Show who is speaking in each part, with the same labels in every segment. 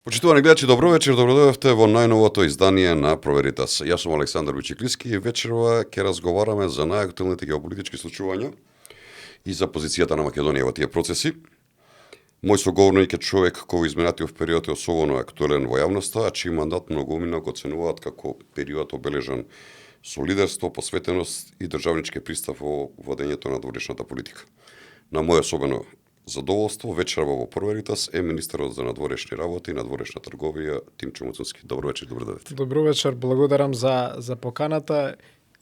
Speaker 1: Почитувани гледачи, добро вечер, добродојавте во најновото издание на Проверитас. Јас сум Александар Бичиклиски и вечерва ќе разговараме за најактуелните геополитички случувања и за позицијата на Македонија во тие процеси. Мој соговорник е човек кој во изминатиот период е особено актуелен во јавноста, а чиј мандат многумина го оценуваат како период обележан со лидерство, посветеност и државнички пристап во водењето на надворешната политика. На моје особено задоволство, вечерва во Проверитас е министерот за надворешни работи и надворешна трговија Тим Чомуцунски. Добро вечер, добро дојдовте.
Speaker 2: Добро вечер, благодарам за поканата.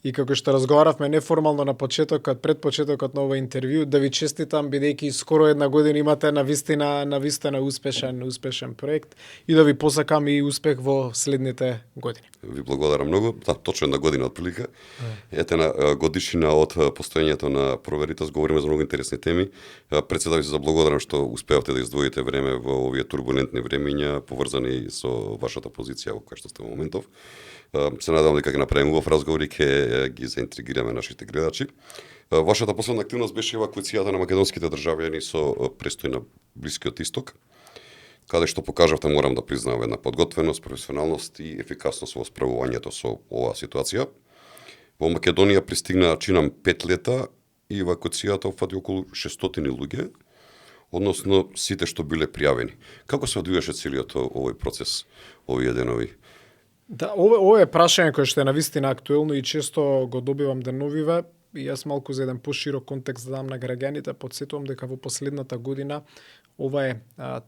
Speaker 2: И како што разговаравме неформално на пред почетокот на ова интервју, да ви честитам бидејќи скоро една година имате навистина успешен проект и да ви посакам и успех во следните години.
Speaker 1: Ви благодарам многу. Да, точно една година отприлика. Ете на годишнина од постоењето на Проверитас, говориме за многу интересни теми. Пред се да ви се заблагодарам што успеавте да издвоите време во овие турбулентни времиња, поврзани со вашата позиција во која што сте во моментов. Се надевам дека ќе направиме убав разговор и ќе ги заинтригираме нашите гледачи. Вашата последна активност беше евакуацијата на македонските државјани со престој на Блискиот Исток, каде што покажавте, морам да признаам, една подготвеност, професионалност и ефикасност во справувањето со оваа ситуација. Во Македонија пристигнаа чинам 5 лета и евакуацијата опфати околу 600 луѓе, односно сите што биле пријавени. Како се одвиваше целиот овој процес овие денови?
Speaker 2: Да, ова е прашање кое што е навистина актуелно и често го добивам деновиве. И јас малку за еден поширок контекст да дам на граѓаните, потсетувам дека во последната година ова е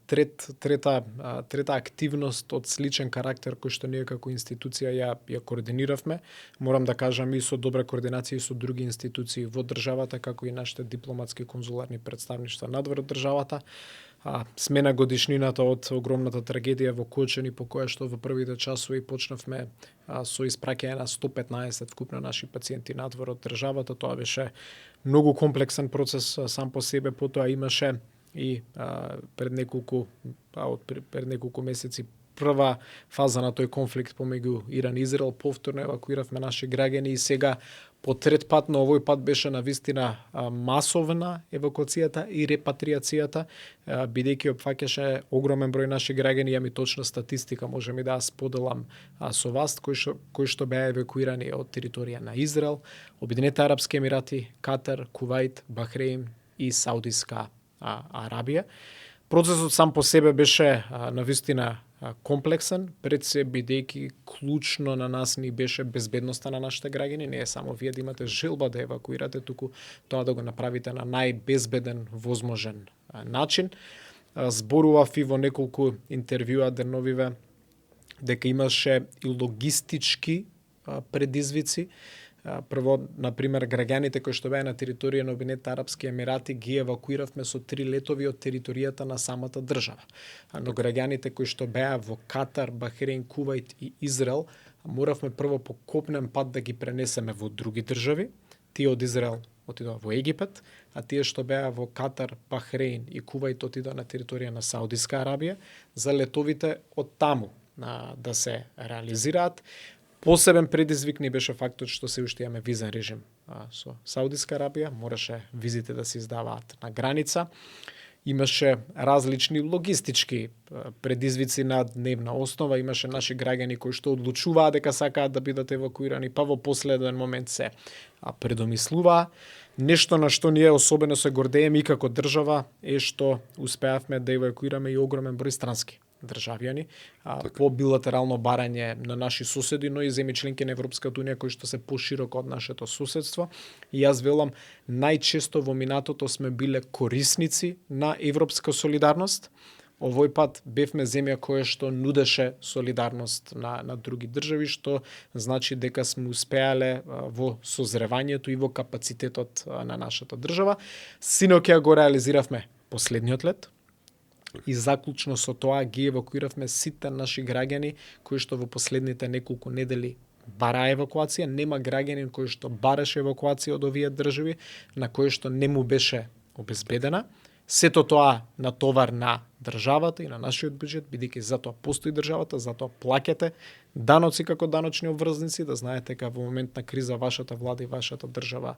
Speaker 2: трета активност од сличен карактер кој што ние како институција ја координиравме. Морам да кажам и со добра координација и со други институции во државата, како и нашите дипломатски конзуларни представништва надвор од државата. Смена годишнината од огромната трагедија во Кочани, по која што во првите часови почнавме со испраќање на 115 вкупно наши пациенти надвор од државата. Тоа беше многу комплексен процес сам по себе, потоа имаше и пред неколку месеци прва фаза на тој конфликт помеѓу Иран и Израел, повторно евакуиравме наши граѓани и сега по трет пат, но овој пат беше навистина масовна евакуацијата и репатриацијата, бидејќи опфаќаше огромен број наши граѓани, ја ми точна статистика можем и да ја споделам со вас, кои што беа евакуирани од територија на Израел, Обединетите арапски емирати, Катар, Кувајт, Бахреин и Саудиска Арабија. Процесот сам по себе беше навистина комплексен, пред се бидејќи клучно на нас ни беше безбедноста на нашите граѓани, не е само вие да имате желба да евакуирате, туку тоа да го направите на најбезбеден возможен начин. Зборував и во неколку интервјуа деновиве дека имаше и логистички предизвици. Прво, например, граѓаните кои што беа на територија на Обединетите арапски емирати ги евакуиравме со 3 летови од територијата на самата држава. Но граѓаните кои што беа во Катар, Бахреин, Кувајт и Израел, моравме прво по копнен пат да ги пренесеме во други држави. Тие од Израел отидоа во Египет, а тие што беа во Катар, Бахреин и Кувајт отидоа на територија на Саудиска Арабија за летовите од таму да се реализираат. Посебен предизвик ни беше фактот што се уште имаме визен режим со Саудиска Арабија, мораше визите да се издаваат на граница. Имаше различни логистички предизвици на дневна основа, имаше наши граѓани кои што одлучуваа дека сакаат да бидат евакуирани, па во последен момент се предомислуваа. Нешто на што ние особено се гордееме и како држава е што успеавме да евакуираме и огромен број странски државјани по билатерално барање на наши соседи, но и земји членки на Европската унија кои што се пошироко од нашето соседство. И јас велам, најчесто во минатото сме биле корисници на европска солидарност. Овој пат бевме земја која што нудеше солидарност на други држави, што значи дека сме успеале во созревањето и во капацитетот на нашата држава. Синоќа го реализиравме последниот лет, и заклучно со тоа ги евакуиравме сите наши граѓани кои што во последните неколку недели бараа евакуација. Нема граѓанин кој што бараше евакуација од овие држави на кој што не му беше обезбедена. сето тоа на товар на државата и на нашиот буџет, бидејќи затоа постои државата, затоа плаќате даноци како даночни обврзници, да знаете дека во момент на криза вашата влада и вашата држава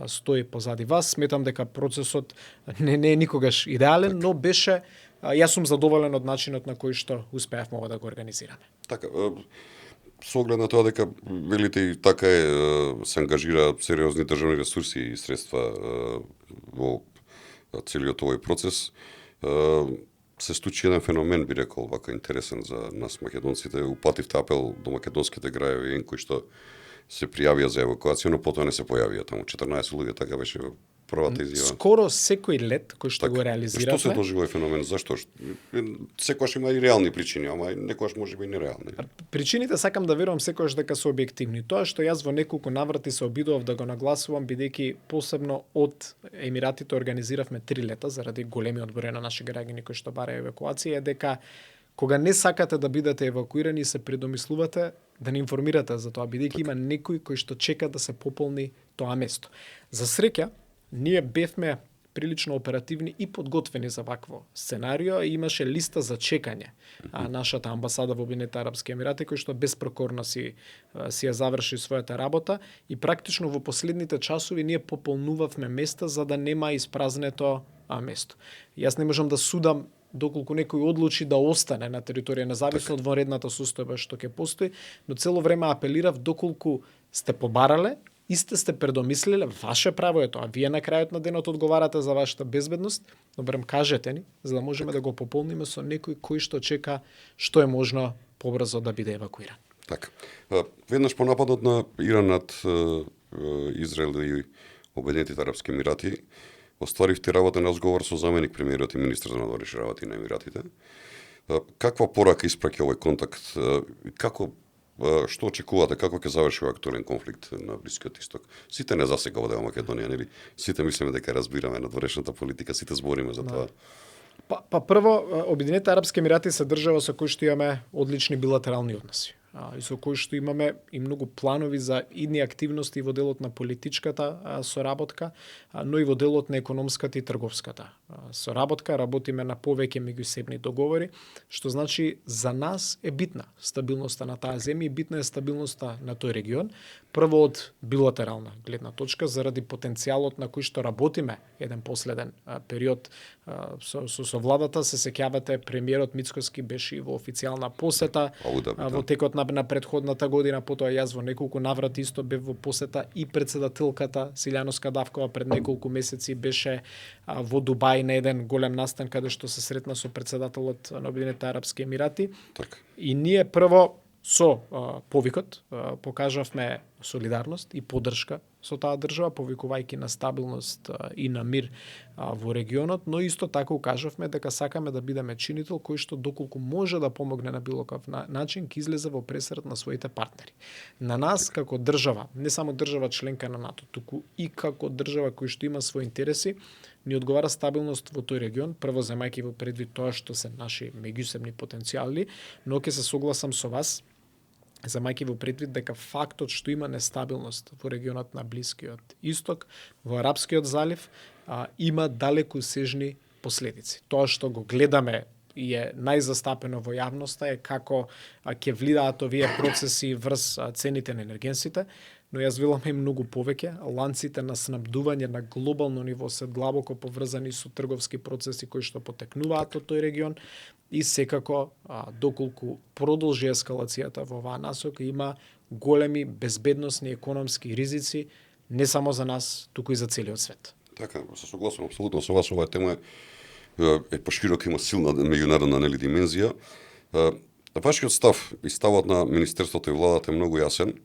Speaker 2: стои позади вас. Сметам дека процесот не е никогаш идеален, но беше, јас сум задоволен од начинот на кој што успеавме ова да го организираме.
Speaker 1: Така, со оглед на тоа дека велите и така се ангажира сериозни државни ресурси и средства во целиот овој процес, се случи еден феномен, би рекол, вака интересен за нас македонците. Упативте апел до македонските граѓави кои што се пријавија за евакуација, но потоа не се појавија таму. 14 луѓе, така беше првата изјава.
Speaker 2: Скоро секој лет кој што го реализиравме.
Speaker 1: Што се дожи овој феномен? Зашто? Секогаш има и реални причини, ама некогаш можеби и нереални.
Speaker 2: Причините сакам да верувам секогаш дека се објективни. Тоа што јас во неколку наврати се обидував да го нагласувам, бидејќи посебно од Емиратите организиравме 3 лета заради големиот број на наши граѓани кои што бараат евакуација, е дека кога не сакате да бидете евакуирани, се предомислувате да не информирате за тоа, бидејќи има некои кои што чека да се пополни тоа место. За среќа, ние бевме прилично оперативни и подготвени за вакво сценарио и имаше листа за чекање. Нашата амбасада во Обединетите Арапски Емирати, кој што беспрокорно си ја заврши својата работа и практично во последните часови ние пополнувавме места за да нема испразнето место. Јас не можам да судам доколку некој одлучи да остане на територија независно од вонредната состојба што ќе постои, но цело време апелирав доколку сте побарале и сте предомислиле, ваше право е тоа. Вие на крајот на денот одговарате за вашата безбедност, но барем кажете ни, за да можеме да го пополниме со некој кој што чека што е можно побрзо да биде евакуиран.
Speaker 1: Така. Веднаш по нападот на Иран над Израел и Обединетите Арапски Емирати, остваривте работен разговор со заменик премиерот и министр за надворешни работи на Емиратите. Каква порака испраќа овој контакт? Што очекувате, како ќе заврши овој актуелен конфликт на Блискиот Исток? Сите не засега во дел Македонија, нели? Сите мислиме дека разбираме надворешната политика, сите збориме за тоа.
Speaker 2: Прво, Обединетите Арапски Емирати се држава со кој што имаме одлични билатерални односи. И со кој што имаме и многу планови за идни активности во делот на политичката соработка, но и во делот на економската и трговската соработка. Работиме на повеќе меѓусебни договори, што значи за нас е битна стабилноста на таа земја и битна е стабилноста на тој регион. Прво од билатерална гледна точка, заради потенцијалот на кој што работиме еден последен период со владата. Се сеќавате, премиерот Мицкоски беше во официјална посета во текот на предходната година, потоа јас во неколку наврати исто бев во посета и председателката Силјано Скадавкова пред неколку месеци беше во Дубај на еден голем настан каде што се сретна со председателот на Обединетите Арапски Емирати.
Speaker 1: Так.
Speaker 2: И ние прво со повикот покажавме солидарност и поддршка со таа држава, повикувајќи на стабилност и на мир во регионот, но исто така укажавме дека сакаме да бидеме чинител кој што доколку може да помогне на било каков начин ќе излезе во пресред на своите партнери. На нас како држава, не само држава членка на НАТО, туку и како држава кој што има своји интереси, ни одговара стабилност во тој регион, прво земајќи во предвид тоа што се наши меѓусебни потенцијали, но ќе се согласам со вас, земајќи во предвид дека фактот што има нестабилност во регионот на Блискиот Исток, во Арапскиот залив, има далекосежни последици. Тоа што го гледаме и е најзастапено во јавноста е како ќе влијаат овие процеси врз цените на енергенсите, но јас велам и многу повеќе. Ланците на снабдување на глобално ниво се длабоко поврзани со трговски процеси кои што потекнуваат од тој регион и секако доколку продолжи ескалацијата во оваа насока има големи безбедносни економски ризици не само за нас, туку и за целиот свет.
Speaker 1: Така, се согласувам апсолутно со вас, оваа тема е поширока, има силна меѓународна димензија. Вашиот став и ставот на Министерството и владата е многу јасен.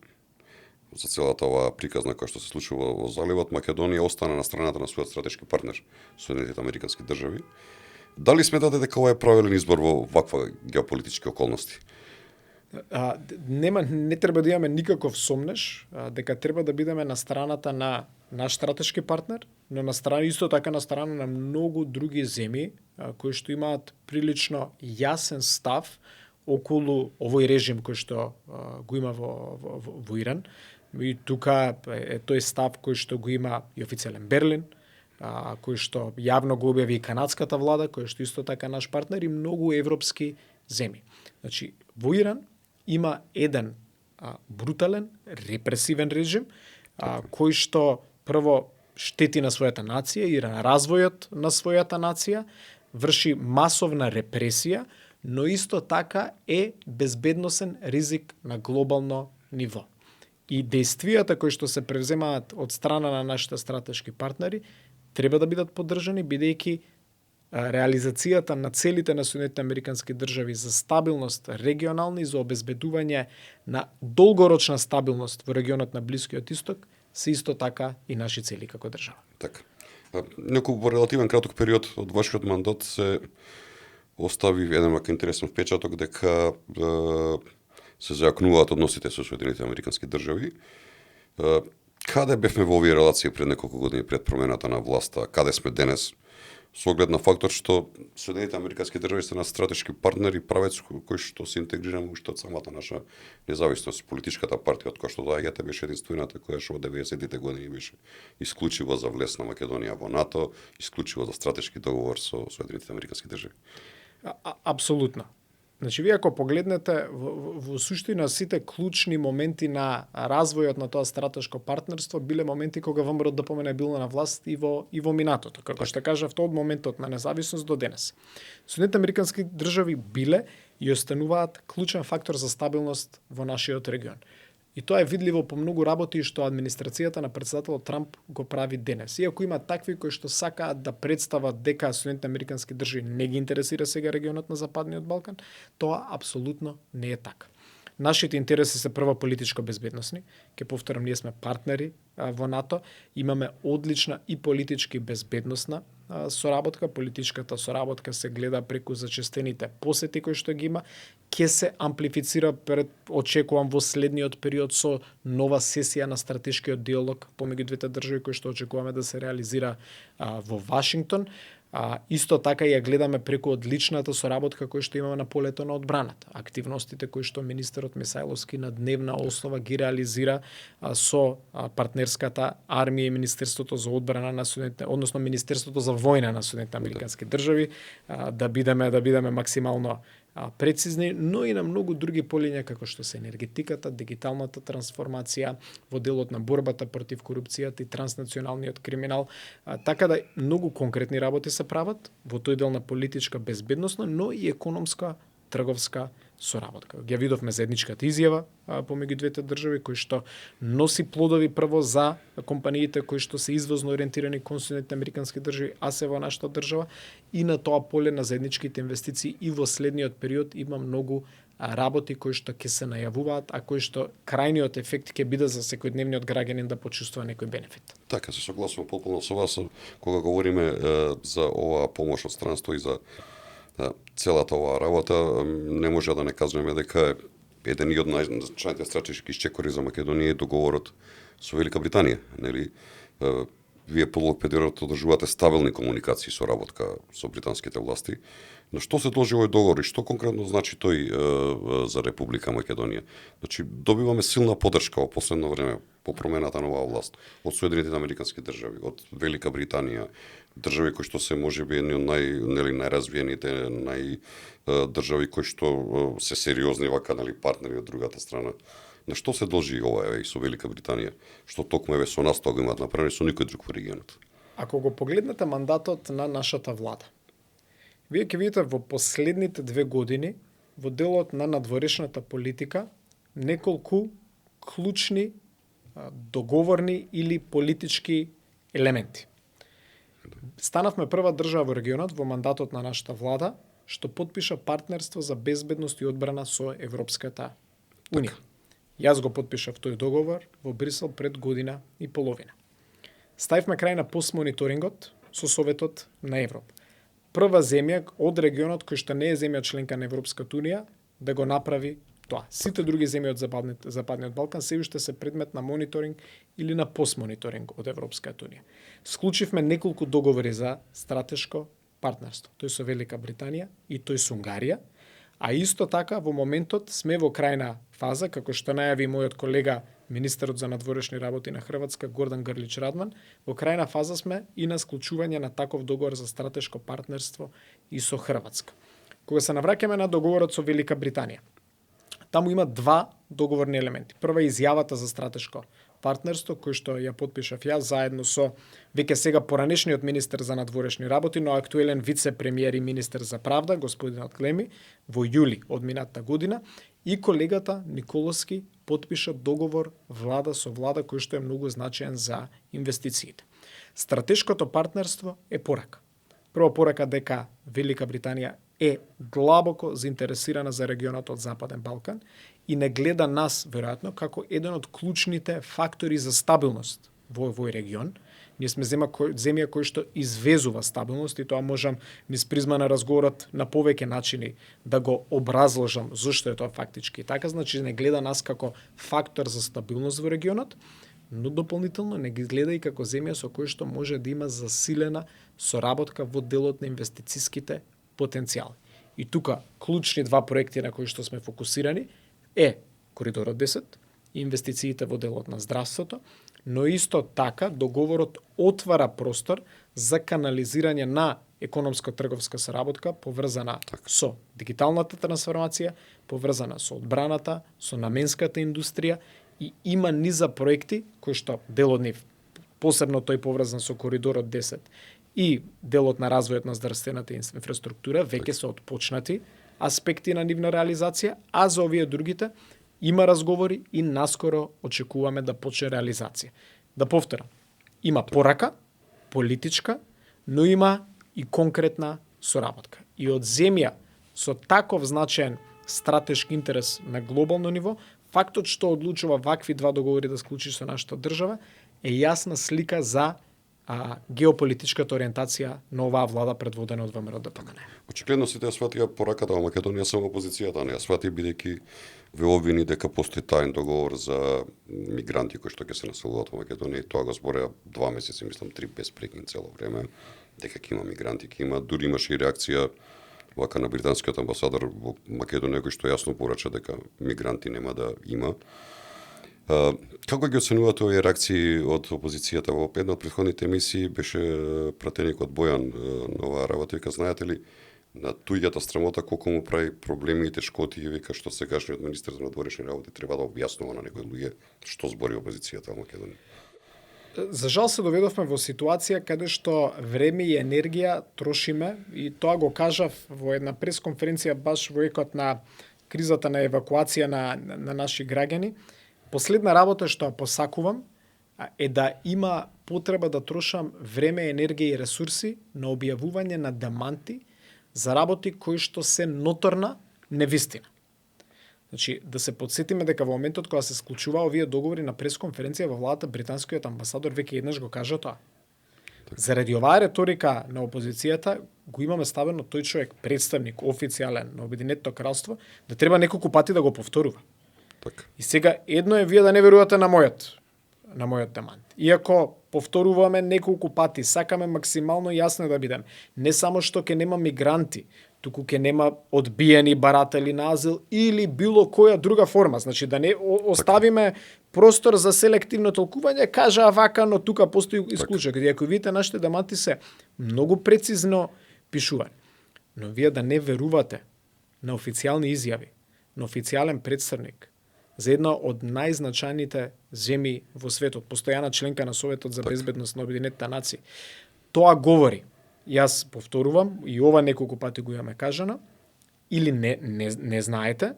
Speaker 1: За целата оваа приказна која што се случува во заливот, Македонија остана на страната на својот стратешки партнер, Соединетите Американски држави. Дали сметате дека ова е правилен избор во ваква геополитички околности?
Speaker 2: Не треба да имаме никаков сомнеш дека треба да бидеме на страната на наш стратешки партнер, но на страна исто така на страна на многу други земји кои што имаат прилично јасен став околу овој режим кој што го има во Иран. И тука е тој став кој што го има и официјален Берлин, кој што јавно го објави и канадската влада, кој што исто така наш партнер и многу европски земји. Значи, во Иран има еден брутален, репресивен режим, кој што прво штети на својата нација и на развојот на својата нација, врши масовна репресија, но исто така е безбедносен ризик на глобално ниво. И действијата кои што се превземаат од страна на нашите стратешки партнери треба да бидат поддржани, бидејќи реализацијата на целите на Соединетите Американски држави за стабилност регионална и за обезбедување на долгорочна стабилност во регионот на Блискиот Исток се исто така и наши цели како држава.
Speaker 1: Така. Неколку во релативен краток период од вашиот мандат се остави еден мака интересен впечаток дека се зајакнуваат односите со Соединетите Американски држави. Каде бевме во овие релации пред неколку години пред промената на власта? Каде сме денес? Со оглед на фактор што Соединетите Американски држави се наш стратешки партнер и правец кој што се интегрираме уште од самата наша независност. Политичката партија од која што доаѓате беше единствената која што во 90-тите години беше исклучиво за влез на Македонија во НАТО, исклучиво за стратешки договор со Соединетите Американски држави.
Speaker 2: Апсолутно. Значи, вие ако погледнете во суштина сите клучни моменти на развојот на тоа стратешко партнерство биле моменти кога ВМРО ДПМН бил на власт и во минатото. Како што кажав, тоа од моментот на независност до денес. Соединетите Американски држави биле и остануваат клучен фактор за стабилност во нашиот регион. И тоа е видливо по многу работи што администрацијата на претседателот Трамп го прави денес. Иако има такви кои што сакаат да представат дека Соединетите Американски држави не ги интересира сега регионот на Западниот Балкан, тоа апсолутно не е така. Нашите интереси се прво политичко безбедносни. Ке повторам, ние сме партнери во НАТО, имаме одлична и политички безбедносна соработка. Политичката соработка се гледа преку зачестените посети кои што ги има. Ке се амплифицира очекувам во следниот период со нова сесија на стратешкиот диалог помеѓу двете држави кои што очекуваме да се реализира во Вашингтон. Исто така ја гледаме преку одличната соработка која што имаме на полето на одбраната. Активностите кои што министерот Месајловски на дневна основа ги реализира со партнерската армија и Министерството за одбрана на Соединетите, односно Министерството за војна на Соединетите Американски држави, да бидеме максимално прецизни, но и на многу други полиња како што се енергетиката, дигиталната трансформација, во делот на борбата против корупцијата и транснационалниот криминал. Така да многу конкретни работи се прават во тој дел на политичка безбедносна, но и економска трговска соработка. Ја видовме заедничката изјава помеѓу двете држави кои што носи плодови прво за компаниите кои што се извозно ориентирани кон Соединетите Американски држави, а се во нашата држава, и на тоа поле на заедничките инвестиции и во следниот период има многу работи кои што ќе се најавуваат, а кои што крајниот ефект ќе биде за секојдневниот граѓанин да почувствува некој бенефит.
Speaker 1: Така, се согласувам потполно со вас кога говориме за оваа помош од странство и за целата оваа работа. Не може да не кажеме дека еден и од најзначајните стратешки исчекори за Македонија е договорот со Велика Британија, нели? Вие подолг период одржувате стабилни комуникации со работка со британските власти. Но што се должи овој договор и што конкретно значи тој за Република Македонија? Значи, добиваме силна поддршка во последно време по промената на оваа власт од Соединетите Американски држави, од Велика Британија, држави кои што се можеби едни од најразвиените, држави кои што се сериозни вака партнери од другата страна. На што се должи ова и со Велика Британија? Што токму со нас тоа го имаат направено со никој друг во регионот?
Speaker 2: Ако го погледнете мандатот на нашата влада, вие ќе видите во последните 2 години во делот на надворешната политика неколку клучни договорни или политички елементи. Станавме прва држава во регионот во мандатот на нашата влада што потпиша партнерство за безбедност и одбрана со Европската Унија. Јас го потпишав тој договор во Брисел пред година и половина. Ставивме крај на постмониторингот со Советот на Европа. Прва земја од регионот кој што не е земја членка на Европската Унија да го направи тоа. Сите други земји од Западниот Балкан се уште се предмет на мониторинг или на постмониторинг од Европската Унија. Склучивме неколку договори за стратешко партнерство. Тој со Велика Британија и тој со Унгарија. А исто така во моментот сме во крајна фаза, како што најави мојот колега министерот за надворешни работи на Хрватска Гордан Грлич Радман, во крајна фаза сме и на склучување на таков договор за стратешко партнерство и со Хрватска. Кога се навраќаме на договорот со Велика Британија, таму има два договорни елементи. Прва е изјавата за стратешко партнерство, кој што ја потпишав јас заедно со веќе сега поранешниот министер за надворешни работи, но актуелен вице-премиер и министер за правда, господинот Клеми, во јули од минатата година, и колегата Николовски потпиша договор влада со влада, кој што е многу значаен за инвестициите. Стратешкото партнерство е порака. Прва порака дека Велика Британија е длабоко заинтересирана за регионот од Западен Балкан и не гледа нас, веројатно, како еден од клучните фактори за стабилност во овој регион. Ние сме земја кој што извезува стабилност и тоа можам низ призма на разговорот на повеќе начини да го образложам зошто е тоа фактички така. Значи не гледа нас како фактор за стабилност во регионот, но дополнително не ги гледа и како земја со кој што може да има засилена соработка во делот на инвестициските потенцијали. И тука клучни два проекти на кои што сме фокусирани е Коридорот 10 и инвестициите во делот на здравството, но исто така договорот отвара простор за канализирање на економско-трговска соработка поврзана со дигиталната трансформација, поврзана со одбраната, со наменската индустрија и има низа проекти кои што дел од нив, посебно тој поврзан со Коридорот 10 и делот на развојот на здравствената инфраструктура веќе се отпочнати аспекти на нивна реализација, а за овие другите има разговори и наскоро очекуваме да почне реализација. Да повторам, има порака, политичка, но има и конкретна соработка. И од земја со таков значаен стратешки интерес на глобално ниво, фактот што одлучува вакви два договори да склучи со нашата држава е јасна слика за геополитичката ориентација на оваа влада предводена од ВМРО ДПМН.
Speaker 1: Очигледно сите ја сватија пораката во Македонија само опозицијата, не ја свати бидејќи ве обвини дека постои таен договор за мигранти кои што ќе се населуваат во Македонија и тоа го збореа 2 месеци, мислам 3 без прекин цело време, дека ќе има мигранти, ќе има, дури имаше и реакција вака на британскиот амбасадор во Македонија кој што јасно порача дека мигранти нема да има. Како ги оценувате овие реакции од опозицијата? Во една од претходните емисии беше пратеникот Бојан на оваа работа, вика, знаете ли, на туѓата страмота колку му прави проблеми и тешкоти, и вика што сегашниот министер за надворешни работи треба да објаснува на некои луѓе што збори опозицијата во Македонија.
Speaker 2: За жал се доведовме во ситуација каде што време и енергија трошиме, и тоа го кажав во една пресконференција баш во екот на кризата на евакуација на наши граѓани. Последна работа што ја посакувам е да има потреба да трошам време, енергија и ресурси на објавување на деманти за работи кои што се ноторна невистина. Значи, да се подсетиме дека во моментот кога се склучува овие договори на пресконференција во владата, британскиот амбасадор веќе еднаш го кажа тоа. Заради оваа реторика на опозицијата го имаме ставено тој човек, представник официјален на Обединетото кралство, да треба неколку пати да го повторува. И сега едно е вие да не верувате на мојот демант. Иако повторуваме неколку пати, сакаме максимално јасно да бидеме. Не само што ќе нема мигранти, туку ќе нема одбиени баратели на азил или било која друга форма. Значи да не оставиме простор за селективно толкување, кажа вака, но тука постои исклучок. Иако видите, нашите деманти се многу прецизно пишувани. Но вие да не верувате на официјални изјави, на официјален представник, за една од најзначајните земји во светот, постојана членка на Советот за безбедност на Обединетите нации. Тоа говори, јас повторувам, и ова неколку пати го имаме кажано, или не знаете,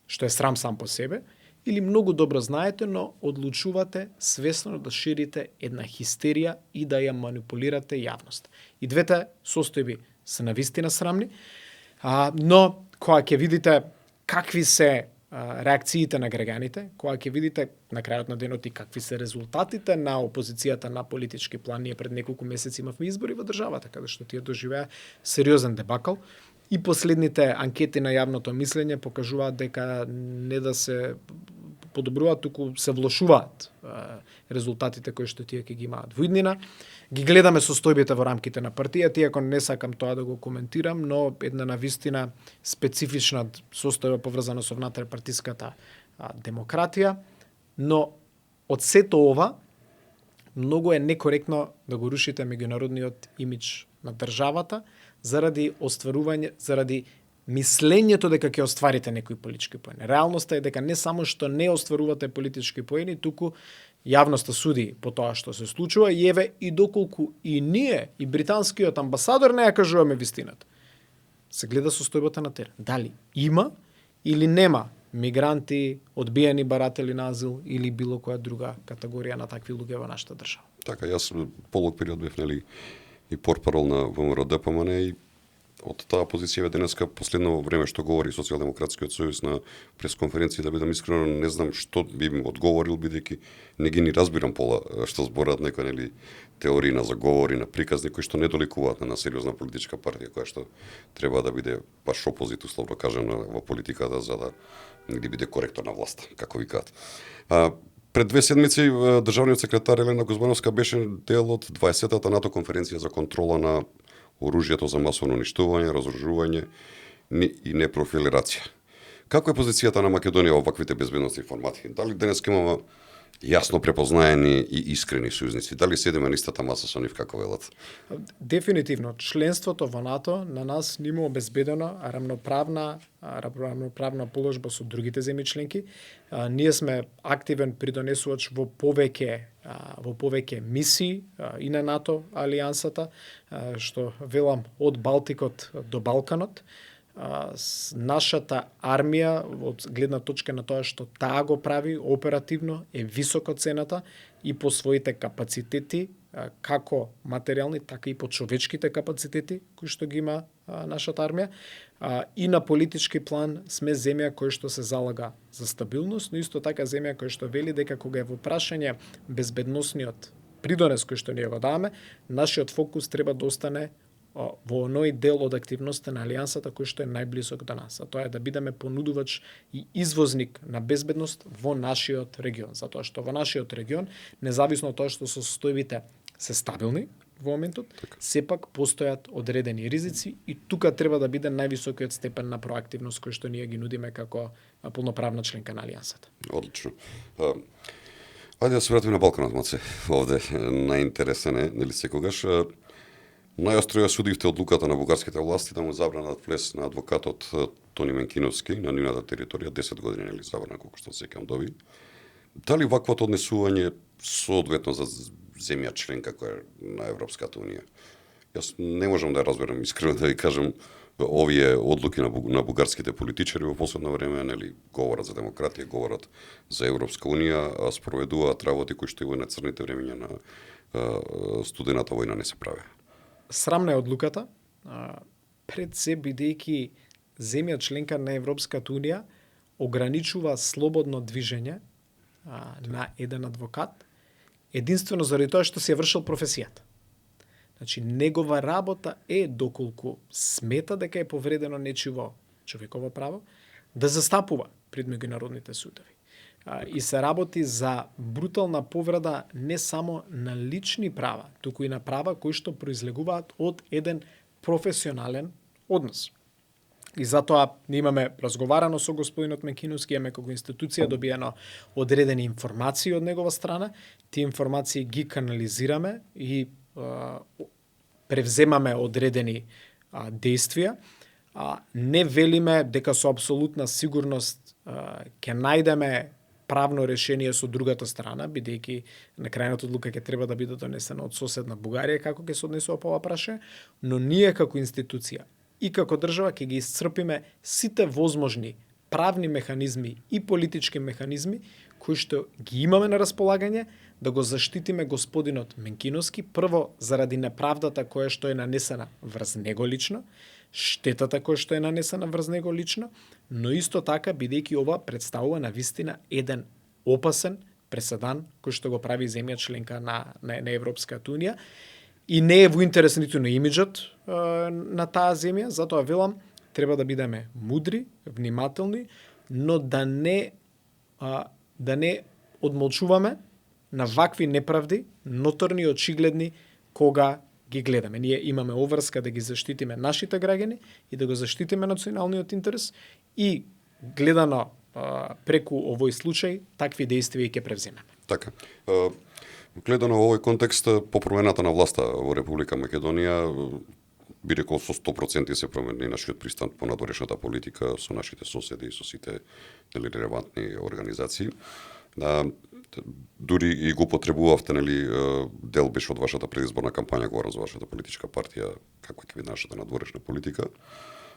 Speaker 2: што е срам сам по себе, или многу добро знаете, но одлучувате свесно да ширите една хистерија и да ја манипулирате јавност. И двете состојби се навистина срамни, но кога ќе видите какви се реакциите на граѓаните, кога ќе видите на крајот на денот и какви се резултатите на опозицијата на политички план. Ние пред неколку месеци имавме избори во државата, каде што тие доживеа сериозен дебакл. И последните анкети на јавното мислење покажуваат дека не да се подобруваат, туку се влошуваат резултатите кои што тие ќе ги имаат во иднина. Ги гледаме состојбите во рамките на партијата, иако не сакам тоа да го коментирам, но една навистина специфична состојба поврзана со внатре партиската демократија. Но од сето ова, многу е некоректно да го рушите меѓународниот имидж на државата заради заради мислењето дека ќе остварите некои политички поени. Реалноста е дека не само што не остварувате политички поени, туку јавноста суди по тоа што се случува и еве и доколку и ние, и британскиот амбасадор не ја кажуваме вистината. Се гледа состојбата на терен. Дали има или нема мигранти, одбиени баратели на азил или било која друга категорија на такви луѓе во нашата држава.
Speaker 1: Така, јас полог период бев и портпарол на ВМРО-ДПМН и од таа позиција денеска последно време што говори Социјалдемократскиот сојуз на пресконференција, да бидам искрено не знам што би им одговорил, бидејќи не ги ни разбирам пола што зборат некои теории на заговори, на приказни кои што не доликуваат на сериозна политичка партија која што треба да биде баш опозит, условно кажем, во политиката за да биде коректор на власта, како викаат. Пред 2 седмици државниот секретар Елена Кузмановска беше дел од 20-та НАТО конференција за контрола на оружјето за масовно уништување, разоружување и непрофилирација. Како е позицијата на Македонија во ваквите безбедносни формати? Дали денес имаме јасно препознаени и искрени сојузници? Дали седиме на истата маса со нив, како велат?
Speaker 2: Дефинитивно, членството во НАТО на нас ни му обезбедено равноправна положба со другите земји членки. Ние сме активен придонесувач во повеќе мисии и на НАТО алијансата, што велам од Балтикот до Балканот. Нашата армија, од гледна точка на тоа што таа го прави оперативно, е високо цената и по своите капацитети, како материјални, така и по човечките капацитети кои што ги има нашата армија. И на политички план сме земја која што се залага за стабилност, но исто така земја која што вели дека кога е во прашање безбедносниот придонес кој што ние го даваме, нашиот фокус треба да остане во оној дел од активноста на алијансата кој што е најблисок до нас, а тоа е да бидеме понудувач и извозник на безбедност во нашиот регион, затоа што во нашиот регион, независно од тоа што состојбите се стабилни во моментот, сепак постојат одредени ризици и тука треба да биде највисокиот степен на проактивност кој што ние ги нудиме како полноправна членка на алијансата.
Speaker 1: Одлично. Ајде да се вратиме на Балканот, Маце. Овде најинтересен е, нели секогаш, најостро ја судивте одлуката на бугарските власти да му забранат влез на адвокатот Тони Менкиновски на нивната територија, 10 години нели забрана, колку што сеќавам доби. Дали ваквото однесување соодветно за земја членка која е на Европската унија? Јас не можам да разберам, искрено да ви кажам, овие одлуки на бугарските политичари во последно време, нели, говорат за демократија, говорат за Европска унија, а спроведуваат работи кои што и во на црните времиња на студената војна не се правеа.
Speaker 2: Срамна е одлуката, пред се бидејќи земја членка на Европската унија ограничува слободно движење на еден адвокат, единствено заради тоа што си ја вршил професијата. Значи, негова работа е, доколку смета дека е повредено нечиво човеково право, да застапува пред меѓународните судови. И се работи за брутална повреда не само на лични права, туку и на права кои што произлегуваат од еден професионален однос. И затоа имаме разговарано со господинот Менкиновски, имаме како институција добиено одредени информации од негова страна, тие информации ги канализираме и превземаме одредени действија. Не велиме дека со апсолутна сигурност ќе најдеме правно решение со другата страна, бидејќи на крајната одлука ќе треба да биде донесена од соседна Бугарија како ќе се однесува по ова прашање, но ние како институција и како држава ќе ги исцрпиме сите возможни правни механизми и политички механизми кои што ги имаме на располагање да го заштитиме господинот Менкиновски, прво заради неправдата која што е нанесена врз него лично, штетата која што е нанесена врз него лично, но исто така бидејќи ова представува навистина еден опасен преседан кој што го прави земја членка на Европската унија и не е во интерес ниту на имиджот на таа земја, затоа велам треба да бидеме мудри, внимателни, но да не одмолчуваме на вакви неправди, ноторни и очигледни кога ги гледаме. Ние имаме обврска да ги заштитиме нашите граѓани и да го заштитиме националниот интерес и гледано преку овој случај такви действија ќе превземеме.
Speaker 1: Така. Гледано во овој контекст, по промената на власта во Република Македонија, би рекол со 100% се промени нашиот пристан по надворешната политика со нашите соседи и со сите релевантни организации. Дури и го потребувавте, дел беше од вашата предизборна кампања, говорам за вашата политичка партија, како ќе биде нашата надворешна политика.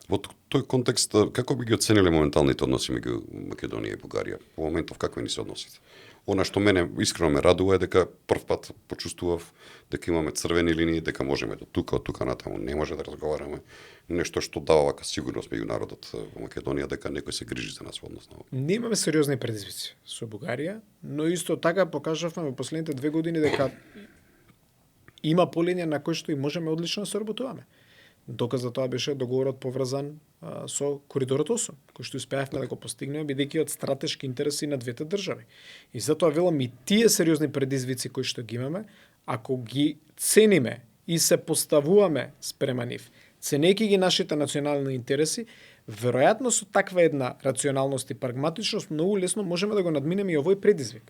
Speaker 1: Во тој контекст, како би ги оцениле моменталните односи меѓу Македонија и Бугарија? Во моментов какви ни се односите? Она што мене искрено ме радува е дека прв пат почувствував дека имаме црвени линии, дека можеме до тука, од тука натаму не може да разговараме. Нешто што дава вака сигурност меѓу народот во Македонија дека некој се грижи за нас во однос на ова.
Speaker 2: Ние имаме сериозни предизвици со Бугарија, но исто така покажавме во последните 2 години дека има полиња на кои што и можеме одлично да соработуваме. Доказ за тоа беше договорот поврзан со Коридорот 8, кој што успеавме да го постигнеме, бидејќи од стратешки интереси на двете држави. И затоа велам и тие сериозни предизвици кои што ги имаме, ако ги цениме и се поставуваме спрема нив, ценејќи ги нашите национални интереси, веројатно со таква една рационалност и прагматичност многу лесно можеме да го надминеме и овој предизвик.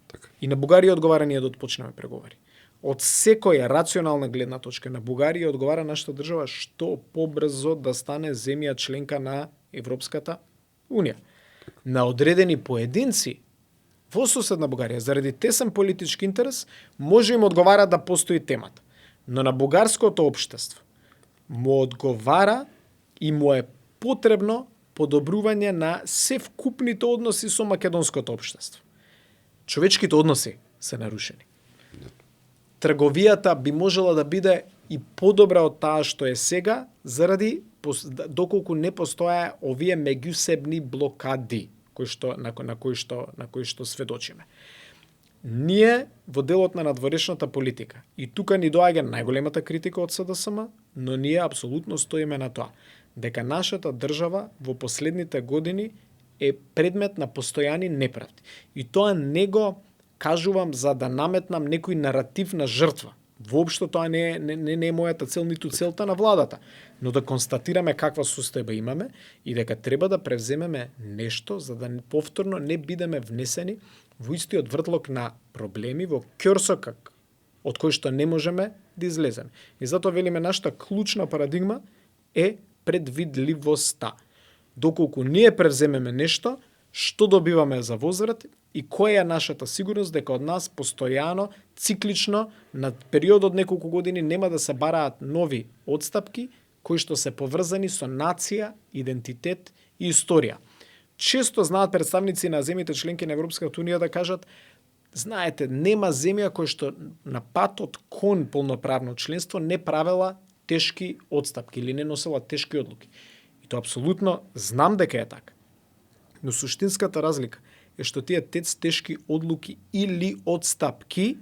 Speaker 1: Така.
Speaker 2: И на Бугарија одговара ние да отпочнеме преговори. Од секоја рационална гледна точка на Бугарија одговара нашата држава што побрзо да стане земја членка на Европската Унија. На одредени поединци во соседна Бугарија, заради тесен политички интерес, може им одговара да постои темата. Но на бугарското општество му одговара и му е потребно подобрување на севкупните односи со македонското општество. Човечките односи се нарушени. Трговијата би можела да биде и подобра од таа што е сега, заради доколку не постоја овие меѓусебни блокади на кои што сведочиме. Ние во делот на надворешната политика, и тука ни доаѓа најголемата критика од СДСМ, но ние апсолутно стоиме на тоа дека нашата држава во последните години е предмет на постојани неправди. И тоа не го кажувам за да наметнам некој наратив на жртва. Воопшто тоа не е мојата цел, ниту целта на владата, но да констатираме каква состојба имаме и дека треба да превземеме нешто за да повторно не бидеме внесени во истиот вртлок на проблеми, во ќорсокак од кој што не можеме да излеземе. И затоа велиме нашата клучна парадигма е предвидливоста. Доколку ние превземеме нешто, што добиваме за возврат и која е нашата сигурност дека од нас постојано, циклично, на период од неколку години нема да се бараат нови одстапки кои што се поврзани со нација, идентитет и историја. Често знаат представници на земјите членки на Европската Унија да кажат: знаете, нема земја која што на патот кон полноправно членство не правела тешки одстапки или не носела тешки одлуки. И тоа апсолутно знам дека е така. Но суштинската разлика е што тие тешки одлуки или одстапки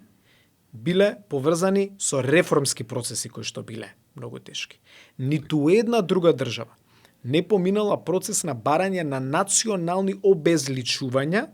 Speaker 2: биле поврзани со реформски процеси кои што биле многу тешки. Ниту една друга држава не поминала процес на барање на национални обезличувања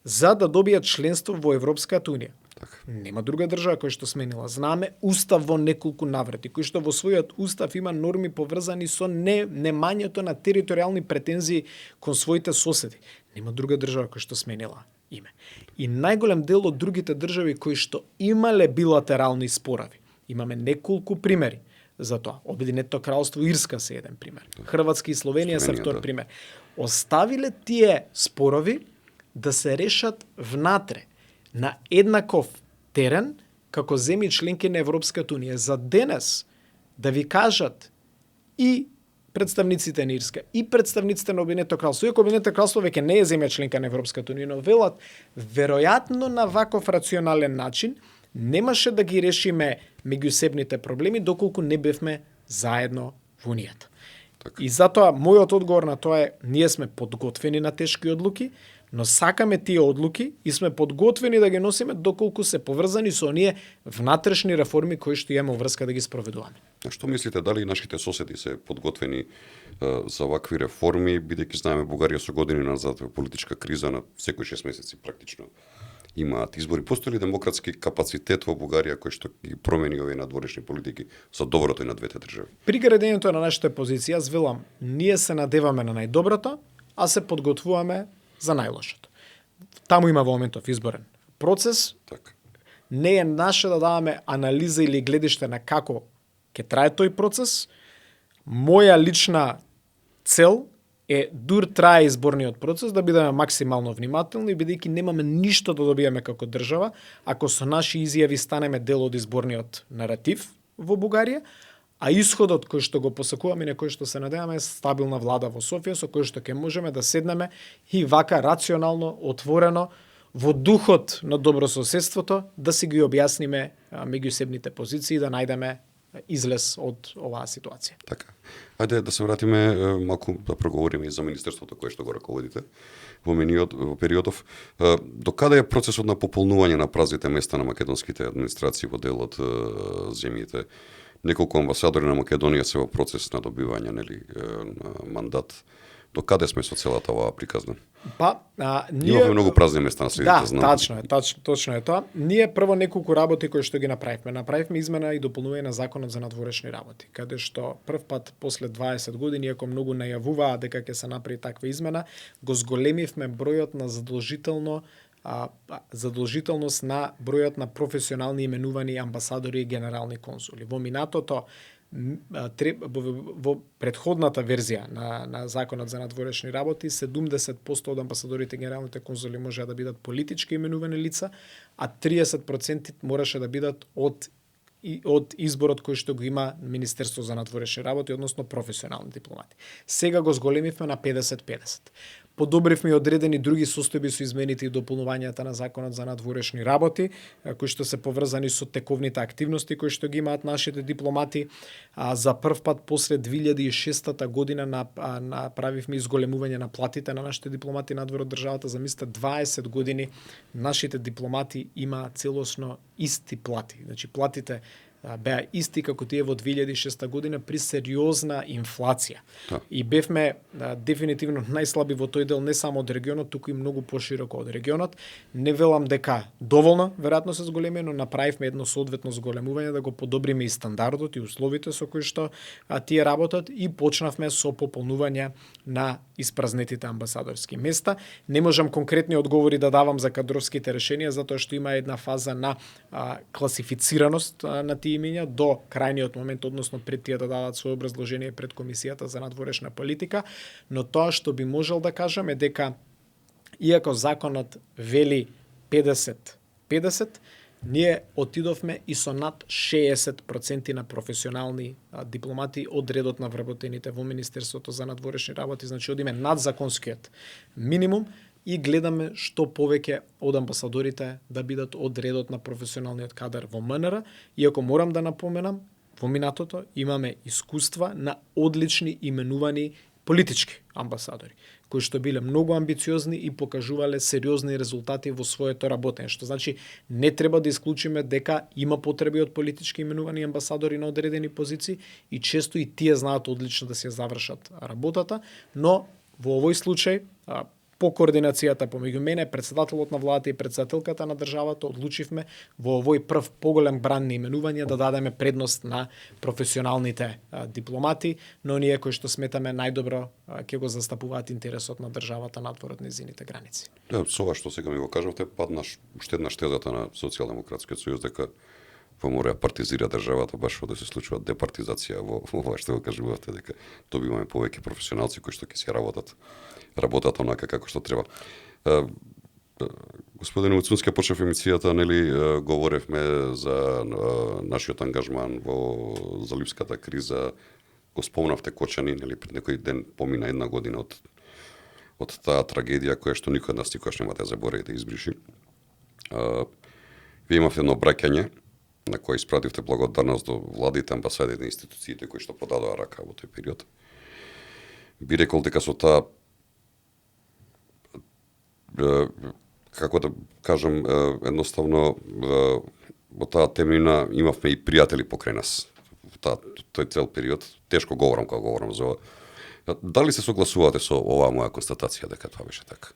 Speaker 2: за да добијат членство во Европската Унија.
Speaker 1: Так.
Speaker 2: Нема друга држава која што сменила. Знаме устав во неколку наврати, кој што во својот устав има норми поврзани со немањето на територијални претензии кон своите соседи. Нема друга држава која што сменила име. И најголем дел од другите држави кои што имале билатерални спорави. Имаме неколку примери за тоа. Обединетото кралство Ирска се еден пример. Хрватска и Словенија се втор пример. Оставиле тие спорови да се решат внатре на еднаков терен како земји членки на Европската Унија. За денес да ви кажат и представниците на Ирска и представниците на Обединетото кралство, иако Обединетото кралство веќе не е земја членка на Европската Унија, но велат веројатно на ваков рационален начин немаше да ги решиме меѓусебните проблеми доколку не бевме заедно во Унијата.
Speaker 1: Така.
Speaker 2: И затоа мојот одговор на тоа е: ние сме подготвени на тешки одлуки, но сакаме тие одлуки и сме подготвени да ги носиме доколку се поврзани со оние внатрешни реформи кои што имаме врска да ги спроведуваме.
Speaker 1: А што мислите, дали нашите соседи се подготвени за вакви реформи, бидејќи знаеме Бугарија со години назад во политичка криза на секој 6 месеци практично имаат избори. Постои ли демократски капацитет во Бугарија кој што ги промени овие надворешни политики за доброто и на двете држави?
Speaker 2: При градењето на нашата позиција, јас велам, ние се надеваме на најдоброто, а се подготвуваме за најлошото. Таму има во моментов изборен процес.
Speaker 1: Така.
Speaker 2: Не е наше да даваме анализа или гледиште на како ќе трае тој процес. Моја лична цел е дур трае изборниот процес да бидеме максимално внимателни, бидејќи немаме ништо да добиеме како држава ако со наши изјави станеме дел од изборниот наратив во Бугарија, а исходот кој што го посакуваме и на кој што се надеваме е стабилна влада во Софија со кој што ќе можеме да седнеме и вака рационално, отворено, во духот на добрососедството да си ги објасниме меѓусебните позиции, да најдеме излез од оваа ситуација.
Speaker 1: Така. Ајде да се вратиме малку да проговориме и за министерството кое што го раководите во периодов. До каде е процесот на пополнување на празните места на македонските администрации во дел од земјите? Неколку амбасадори на Македонија се во процес на добивање на мандат. До каде сме со целата оваа приказна?
Speaker 2: Ние
Speaker 1: имаме многу празни места на средите, знам.
Speaker 2: Точно е тоа. Ние прво неколку работи кои што ги направивме. Направивме измена и дополнување на законот за надворешни работи, каде што прв пат после 20 години, иако многу најавуваа дека ќе се направи таква измена, го зголемивме бројот на задолжителност на бројот на професионални именувани амбасадори и генерални консули. Во минатото во претходната верзија на законот за надворешни работи 70% од амбасадорите и генералните конзули можеа да бидат политички именувани лица, а 30% мораше да бидат од изборот кој што го има Министерство за надворешни работи, односно професионални дипломати. Сега го зголемивме на 50-50. Подобривме и одредени други состојби со измените и дополнувањата на законот за надворешни работи, кои што се поврзани со тековните активности кои што ги имаат нашите дипломати. За прв пат после 2006 година направивме изголемување на платите на нашите дипломати надвор од државата. За мислите 20 години нашите дипломати имаат целосно исти плати. Значи платите беа исти како тие во 2006 година при сериозна инфлација. И бевме дефинитивно најслаби во тој дел не само од регионот, туку и многу пошироко од регионот. Не велам дека доволно, веројатно се зголеми, но направивме едно соодветно зголемување да го подобриме и стандардот и условите со кои што тие работат и почнавме со пополнување на испразнетите амбасадорски места. Не можам конкретни одговори да давам за кадровските решенија, затоа што има една фаза на класифицираност на тие имиња до крајниот момент, односно пред тие да дадат своје образложение пред Комисијата за надворешна политика, но тоа што би можел да кажам е дека иако законот вели 50-50, ние отидовме и со над 60% на професионални дипломати од редот на вработените во Министерството за надворешни работи, значи одиме над законскиот минимум и гледаме што повеќе од амбасадорите да бидат од редот на професионалниот кадар во МНР, иако морам да напоменам, во минатото имаме искуства на одлични именувани политички амбасадори, кои што биле многу амбициозни и покажувале сериозни резултати во своето работење, што значи не треба да исклучиме дека има потреби од политички именувани амбасадори на одредени позиции и често и тие знаат одлично да се завршат работата, но во овој случај по координацијата помеѓу мене, председателот на владата и председателката на државата, одлучивме во овој прв поголем бран на именување да дадеме предност на професионалните дипломати, но ние кои што сметаме најдобро ќе го застапуваат интересот на државата надвор од нејзините граници.
Speaker 1: Да, со ова што сега ми го кажавте, падна уште една штезата на Социјалдемократскиот сојуз дека мора партизира државата, баш да се случува департизација во ова што го кажувавте, дека добиваме повеќе професионалци кои што ќе си работат онака како што треба. Господин Уцунски, почнав емисијата, говоревме за нашиот ангажман во заливската криза. Го спомнавте Кочани, пред некој ден помина една година од таа трагедија која што никој од нас никогаш нема да заборави да избриши. Вие имавте едно обраќање на кој испративте благодарност до владите, амбасадите и институциите кои што подадоа рака во тој период. Би рекол дека со таа како да кажам, едноставно во таа темина имавме и пријатели покрај нас. Тој цел период, тешко говорам кога говорам за ова. Дали се согласувате со оваа моја констатација дека тоа беше така?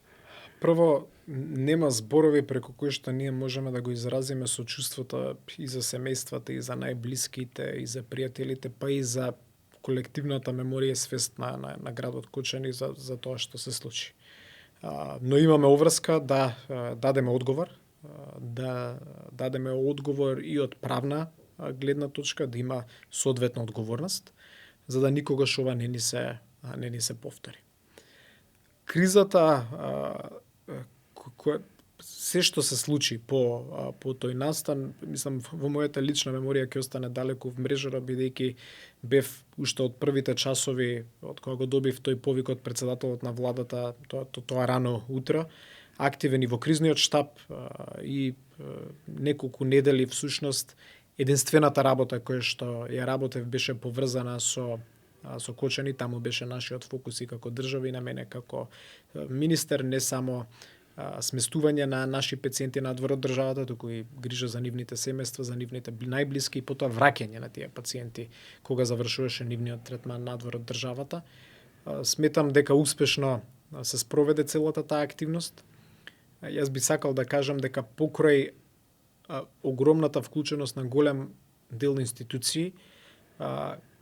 Speaker 2: Прво, нема зборови преку кои што ние можеме да го изразиме сочувството и за семејствата, и за најблиските, и за пријателите, па и за колективната меморија и свест на градот Кочани за тоа што се случи. Но имаме обврска да дадеме одговор, да дадеме одговор и од правна гледна точка, да има соодветна одговорност, за да никогаш ова не ни се повтори. Кризата, се што се случи по тој настан, мислам, во мојата лична меморија ќе остане далеко в мрежата, бидејќи бев уште од првите часови, од кога го добив тој повик од председателот на владата, тоа рано утро, активен и во кризниот штаб и неколку недели всушност единствената работа која што ја работев беше поврзана со Кочани, таму беше нашиот фокус и како држава и на мене како министер, не само сместување на наши пациенти надвор од државата, туку и грижа за нивните семејства, за нивните најблиски и потоа враќање на тие пациенти кога завршуваше нивниот третман надвор од државата. Сметам дека успешно се спроведе целата таа активност. Јас би сакал да кажам дека покрај огромната вклученост на голем дел институции,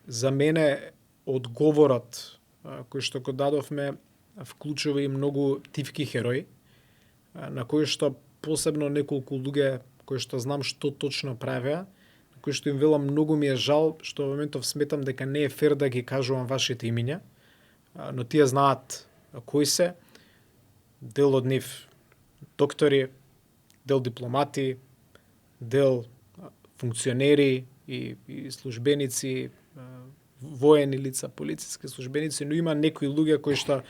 Speaker 2: за мене одговорот кој што го дадовме вклучува и многу тивки херои, на кои што посебно неколку луѓе кои што знам што точно правеа, на кои што им велам многу ми е жал што во моментов сметам дека не е фер да ги кажувам вашите имиња, но тие знаат кои се, дел од нив доктори, дел дипломати, дел функционери и службеници, воени лица, полициски службеници, но има некои луѓе кои што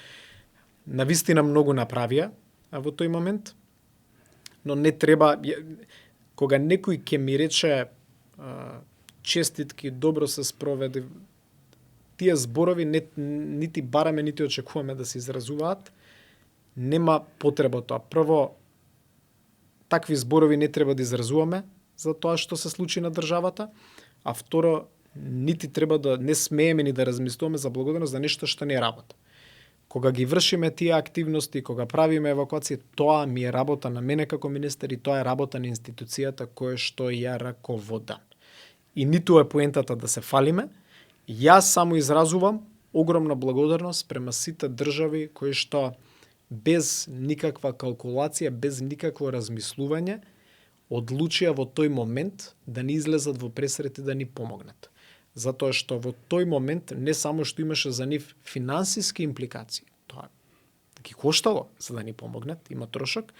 Speaker 2: навистина многу направија во тој момент, но не треба, кога некој ќе ми рече честитки, добро се спроведе, тие зборови нити бараме, нити очекуваме да се изразуваат, нема потреба тоа. Прво, такви зборови не треба да изразуваме за тоа што се случи на државата, а второ, нити треба да не смееме ни да размислуваме за благодарност за нешто што не е работа. Кога ги вршиме тие активности, кога правиме евакуација, тоа ми е работа на мене како министер и тоа е работа на институцијата која што ја раководам. И ниту е поентата да се фалиме, јас само изразувам огромна благодарност према сите држави кои што без никаква калкулација, без никакво размислување, одлучија во тој момент да ни излезат во пресрет и да ни помогнат. Затоа што во тој момент не само што имаше за нив финансиски импликации, тоа ги коштало за да ни помогнат, има трошок,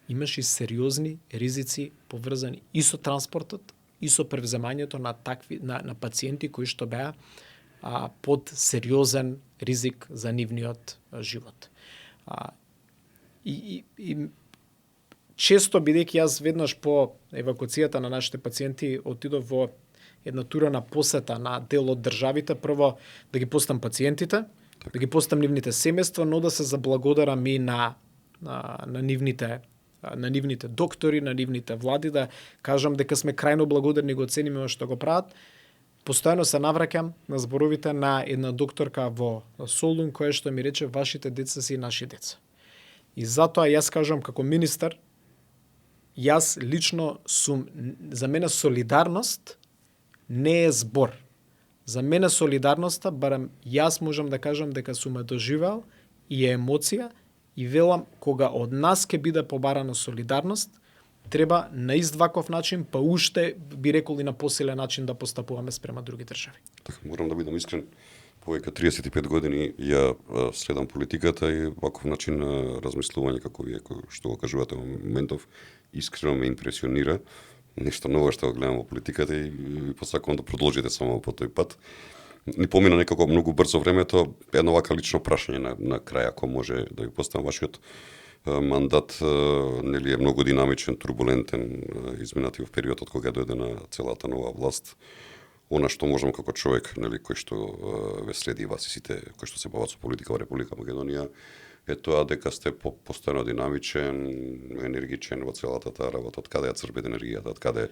Speaker 2: имаше и сериозни ризици поврзани и со транспортот, и со превземањето на пациенти кои што беа под сериозен ризик за нивниот живот. И често, бидејќи јас веднаш по евакуацијата на нашите пациенти отидов во една тура на посета на дел од државите, прво да ги постам пациентите, да ги постам нивните семејства, но да се заблагодарам и на нивните доктори, на нивните влади, да кажам дека сме крајно благодарни, го оцениме што го прават. Постојано се навраќам на зборовите на една докторка во Солун, која што ми рече, вашите деца си наши деца. И затоа јас кажам како министер, јас лично сум, за мене солидарност не е збор. За мене солидарноста, барем јас можам да кажам дека сум доживеал и е емоција и велам кога од нас ќе биде побарана солидарност, треба на ист ваков начин, па уште би рекол и на посилен начин да постапуваме спрема други држави.
Speaker 1: Така, морам да бидам искрен. Повеќе 35 години ја следам политиката и ваков начин на размислување како вие што го кажувате во моментов искрено ме импресионира. Нешто ново што го гледам во политиката и посакувам да продолжите само по тој пат. Ни помина некако многу брзо времето, едно вака лично прашање на крај, ако може да ви поставам вашиот мандат, нели е многу динамичен, турбулентен, изминати во периодот кога дојде на целата нова власт. Она што можам како човек, нели, кој што ве следи вас и сите кои што се бават со политика во Република Македонија, е тоа дека сте постојано динамичен, енергичен во целата таа работа, од каде ја црпите енергијата, од каде,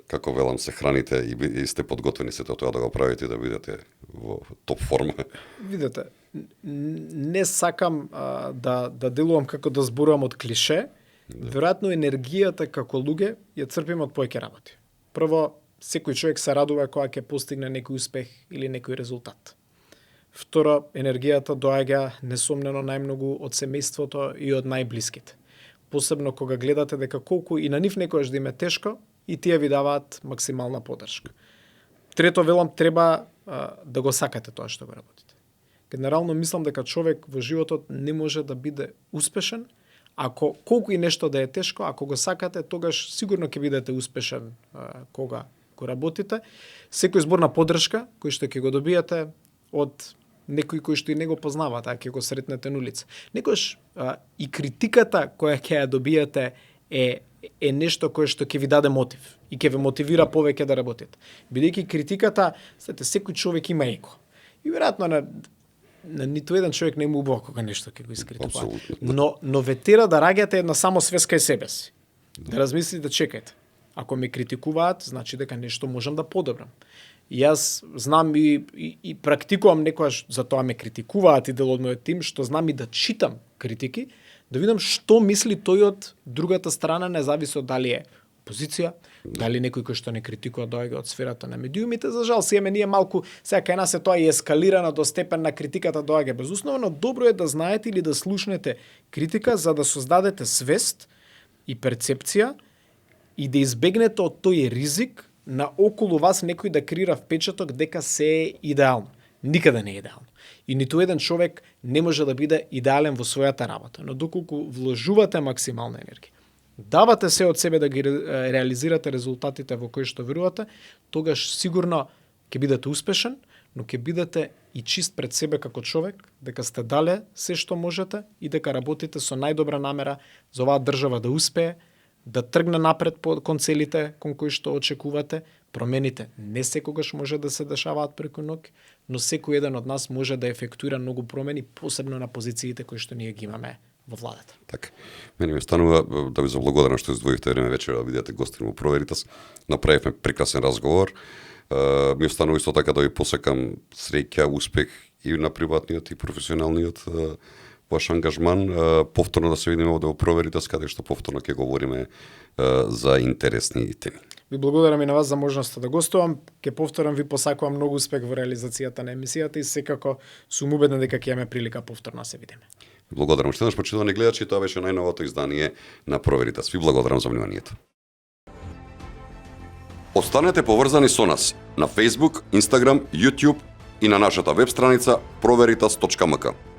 Speaker 1: како велам, се храните и сте подготвени сето тоа да го правите и да бидете во топ форма.
Speaker 2: Видете, не сакам да делувам како да зборувам од клише, веројатно енергијата како луѓе ја црпиме од поеќе работи. Прво, секој човек се радува кога ќе постигне некој успех или некој резултат. Второ, енергијата доаѓа несомнено најмногу од семејството и од најблиските. Посебно кога гледате дека колку и на нив некојаш да им е тешко, и тие ви даваат максимална поддршка. Трето, велам, треба да го сакате тоа што го работите. Генерално мислам дека човек во животот не може да биде успешен ако колку и нешто да е тешко, ако го сакате, тогаш сигурно ќе бидете успешен кога го работите. Секој збор на поддршка кој што ќе го добиете од некои кои што и не го познаваат, а ќе го сретнете на улица. Некојаш и критиката која ќе ја добиете е нешто кое што ќе ви даде мотив и ќе ве мотивира повеќе да работите. Бидејќи критиката, секој човек има его. И веројатно на ниту еден човек не му убаво кога нешто ќе го искритикува. Но ве тера да раѓате една самосвеска и себе си. Да размислите, чекајте. Ако ме критикуваат, значи дека нешто можам да подобрам. И јас знам и практикувам некојаш, за тоа ме критикуваат и дел од мојот тим, што знам и да читам критики, да видам што мисли тој од другата страна, не зависи од дали е позиција, дали некој кој што не критикува доаѓа од сферата на медиумите. За жал, си ние малку, сега кај нас е тоа и ескалирано до степен на критиката доаѓа безусловно, добро е да знаете или да слушнете критика за да создадете свест и перцепција и да избегнете од тој ризик на околу вас некој да креира впечаток дека се е идеално. Никаде не е идеално. И ниту еден човек не може да биде идеален во својата работа. Но доколку вложувате максимална енергија, давате се од себе да ги реализирате резултатите во кои што верувате, тогаш сигурно ќе бидете успешен, но ќе бидете и чист пред себе како човек, дека сте дале се што можете и дека работите со најдобра намера за оваа држава да успее, да тргне напред кон целите кон кои што очекувате. Промените не секогаш може да се дешаваат преку ноќ, но секој еден од нас може да ефектуира многу промени, посебно на позициите кои што ние ги имаме во владата.
Speaker 1: Така. Мене ми станува да ви заблагодарам што издвоивте време вечера да бидете гостин во Проверитас. Направивме прекрасен разговор. Ми останува исто така да ви посекам среќа, успех и на приватниот и професионалниот ваш ангажман. Повторно да се видиме овде во Проверитас, каде што повторно ќе говориме за интересни теми.
Speaker 2: Ви благодарам и на вас за можноста да гостувам. Ке повторам, ви посакувам многу успех во реализацијата на емисијата и секако сум убеден дека ќе имаме прилика повторно да се видиме.
Speaker 1: Благодарам уште еднаш, почитувани гледачи, тоа беше најновото издание на Проверитас. Ви благодарам за вниманието. Останете поврзани со нас на Facebook, Instagram, YouTube и на нашата веб страница proVeritas.mk.